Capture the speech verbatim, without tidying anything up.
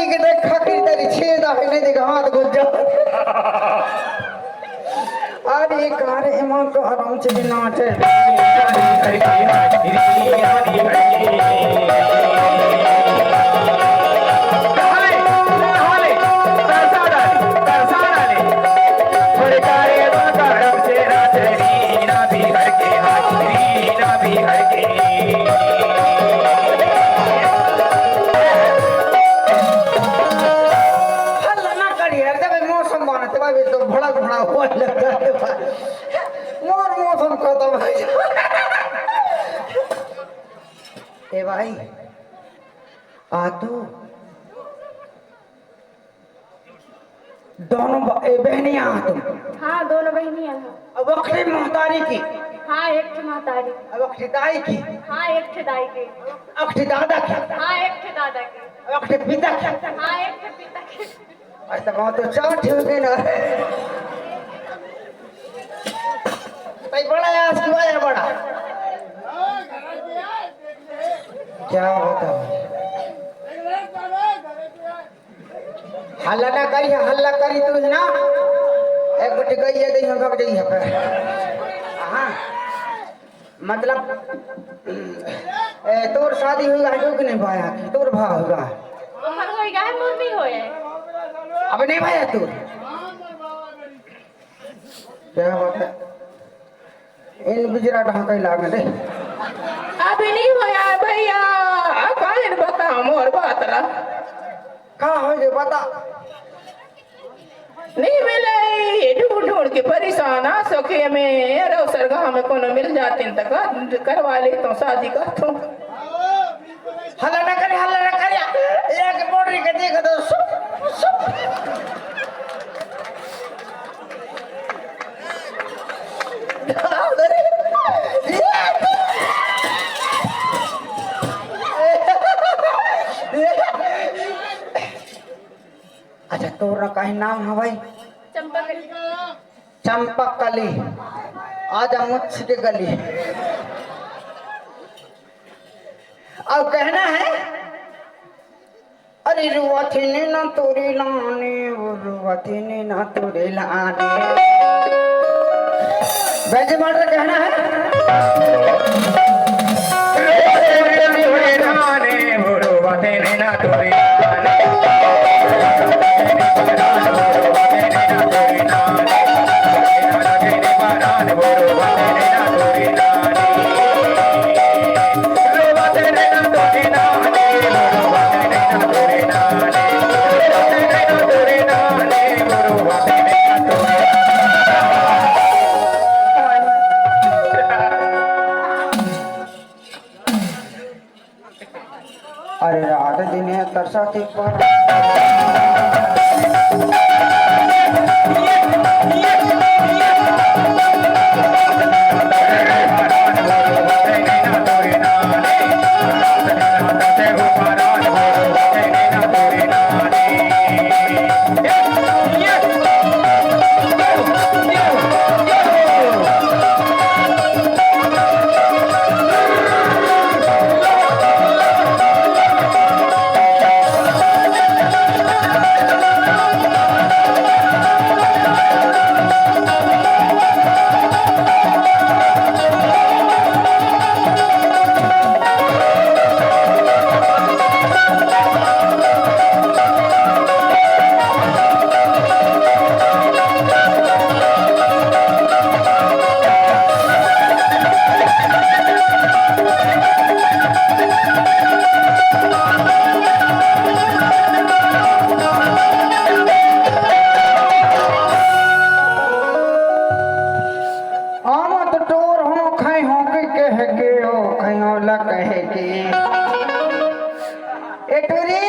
के देख, खखरी तेरी छेद आहे, नहीं देख, हाथ घुस जा। अरे, का रे, एमा का आराम से नाचे। हल्ला ना करिए, अरे भाई, मौसम बना, ते भाई, तो भड़क भड़ा हुआ लग रहा है भाई। मोर मौसम खत्म है। ए भाई, आ तू। दोनों ब-, ए, बहनिया आ तू। हाँ, दोनों बहनिया हैं। अब अखरी महतारी की। हाँ, एक ठे महतारी। अब अखरी दाई की। हाँ, एक ठे दाई के। अखरी दादा की। हाँ, एक ठे दादा के। अब अखरी पिता की। हाँ, एक ठे पिता के। अरे, तो वहाँ तो चार ठे हो गए ना। भाई, बड़ा है आज की, आया बड़ा। क्या होता है? हल्ला ना करी, हल्ला करी तू ही ना। एक बटी गई है, दही हम भग जाइए पर। हाँ। मतलब, ए, तोर शादी होगा जो कि नहीं भाया? तोर भा होगा? ओकर होई गा है, मोर नहीं होए। अब नहीं भाया तू? क्या बात है? इन बिजरा ढांका ही लागल है। अभी नहीं होया है भैया, अब काहे न बताओ मोर बात ला। का हो जे बता? नहीं मिले, ढूंढ ढूंढ के परेशान आ सके में, अरे सरगा में कोनो मिल जाते न तक करवा ले तो शादी कर तो। हल्ला ना करे, हल्ला ना करे। एक बोतरी के देख दो, सुप, सुप। अच्छा, तोरा काहे नाम हवय? चंपा कली। चंपा कली, आजा मुच्छ के गली। अब कहना है, अरे रुआ थे ने ना तोरे लाने, वो रुआ थे ने ना तोरे लाने। वैसे मर्द कहना है। अरे रात दिन है तरसा के पर। आमत टोर हो खै हो के कह के ओ खै हो ला कह के। ए टूरी।